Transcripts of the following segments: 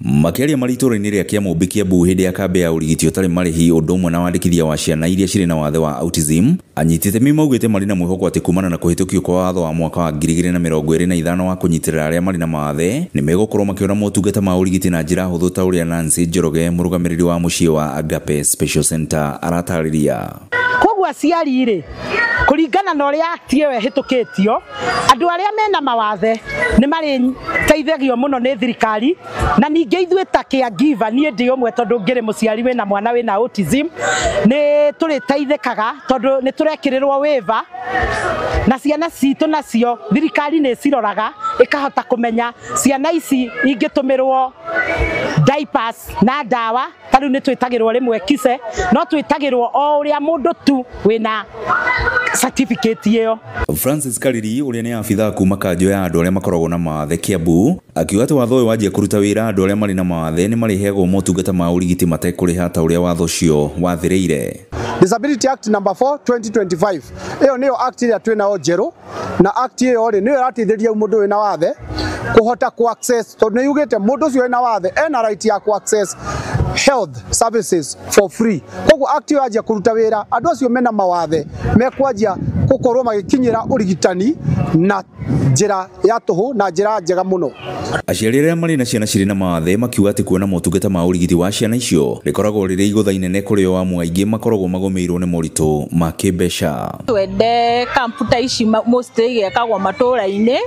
Makĩaria marĩ itũũra-inĩ rĩa Kĩamũmbi Kiambu hĩndĩ ya kambĩ ya ũrigiti ũtarĩ marĩhi ũndũ ũmwe na wandĩkithia wa ciana iria cirĩ na wathe wa autism, anyiti itemi maugĩte marĩ na mwĩhoko atĩ kumana na kũhĩtũkio kwa watho wa mwaka wa 2025 wa kũnyitĩrĩra arĩa marĩ na mawathe nĩ megũkorwo makĩona motungata ma ũrigiti na njĩra hũthũ ta ũrĩa Nancy Njoroge, mũrũgamĩrĩri wa mũciĩ wa Agape Special Center, aratarĩria. Koguo aciari rĩ, kũringana na ũrĩa act ĩyo ĩhĩtũkĩtio, andũ arĩa mena mawathe nĩ marĩteithagio mũno nĩ thirikari, na ningĩ ithuĩ ta caregiver, niĩ ndĩ ũmwe tondũ ngĩrĩ mũciari wĩna mwana wĩna autism, nĩ tũrĩteithĩkaga tondũ nĩ tũrekĩrĩrwo waiver, na ciana citũ nacio thirikari nĩ ĩciroraga ĩkahota kũmenya ciana ici ingĩtũmĩrwo diapers na ndawa. Ta rĩu nĩ twĩtagĩrwo rĩmwe kise, no twĩtagĩrwo o ũrĩa mũndũ tu wĩna certificate ĩyo. Francis Kariri, ũrĩa nĩ abithaa kuma kanjũ ya andũ arĩa makoragwo na mawathe Kiambu, akiuga atĩ watho ũyũ wanjia kũruta wĩra, andũ arĩa marĩ na mawathe nĩ marĩheagwo motungata ma ũrigiti matekũrĩha ta ũrĩa watho ũcio wathĩrĩire. Disability Act number 4 2025, ĩyo nĩyo act ĩrĩa twĩ nayo njerũ, na act ĩyo rĩ, nĩyo ĩrateithĩrĩria mũndũ wĩna wathe kũhota ku access, tondũ nĩ yugĩte mũndũ ũcio wĩna wathe ena right ya ku access health services for free. Koguo act ĩyo yanjia kũruta wĩra, andũ acio mena mawathe mekwanjia gũkorwo magĩkinyĩra ũrigitani na njĩra ya tũhũ na njĩra njega mũno. Aciari arĩa marĩ na ciana cirĩ na mawathe makiuga atĩ kuona motungata ma ũrigiti wa ciana icio rĩkoragwo rĩrĩ igũtha inene kũrĩ o, amu aingĩ makoragwo magũmĩirwo nĩ moritũ ma kĩmbeca. Twende kampu ta ici mostly igekagwo matũra-inĩ,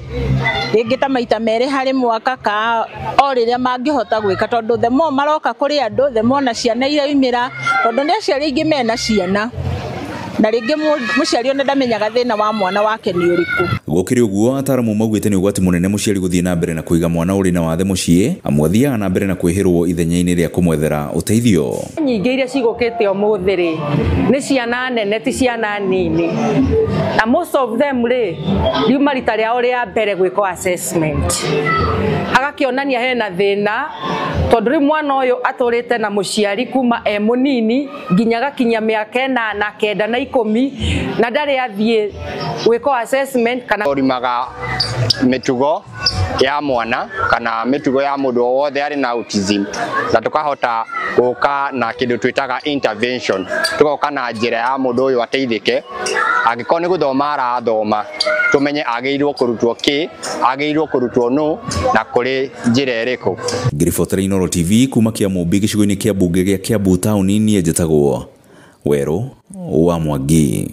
rĩngĩ ta maita 2 harĩ mwaka, ka o rĩrĩa mangĩhota gwĩka, tondũ the more maroka kũrĩ andũ, the more na ciana iraumĩra, tondũ nĩ aciari aingĩ mena ciana na rĩngĩ mũciari ona ndamenyaga thĩna wa mwana wake nĩ ũrĩkũ. Gũkĩrĩ ũguo, ataramu maugĩte nĩ ũgwati mũnene mũciari gũthiĩ na mbere na kũiga mwana ũrĩ na wathe mũciĩ, amu athiaga na mbere na kwĩhĩrwo ithenya-inĩ rĩa kũmwethera ũteithio. Nyingĩ iria cigũkĩte ũmũthĩ rĩ, nĩ ciana nene, ti ciana nini, na most of them rĩ, riuma rita rĩao rĩa mbere gwĩkwo assessment, agakĩonania hena thĩna, tondũ rĩu mwana ũyũ atũrĩte na mũciari kuma e mũnini nginya agakinyia mĩaka 8, 9 na 10, na ndarĩ athiĩ gwĩkwo assessment kana Ũrimaga mĩtugo ya mwana kana mĩtugo ya mũndũ o wothe arĩ na autism, na tũkahota gũka na kĩndũ twĩtaga intervention, tũgoka na njĩra ya mũndũ ũyũ ateithĩke. Angĩkorwo nĩ gũthoma arathoma, tũmenye agĩrĩirwo kũrutwo kĩ, agĩrĩirwo kũrutwo nũ, na kũrĩ njĩra ĩrĩkũ. Ngĩribotera Inooro TV kuma Kĩamũmbi gĩcigo-inĩ kĩa mbunge gĩa Kiambu taũni-inĩ, njĩtagwo Werũ wa Mwangi.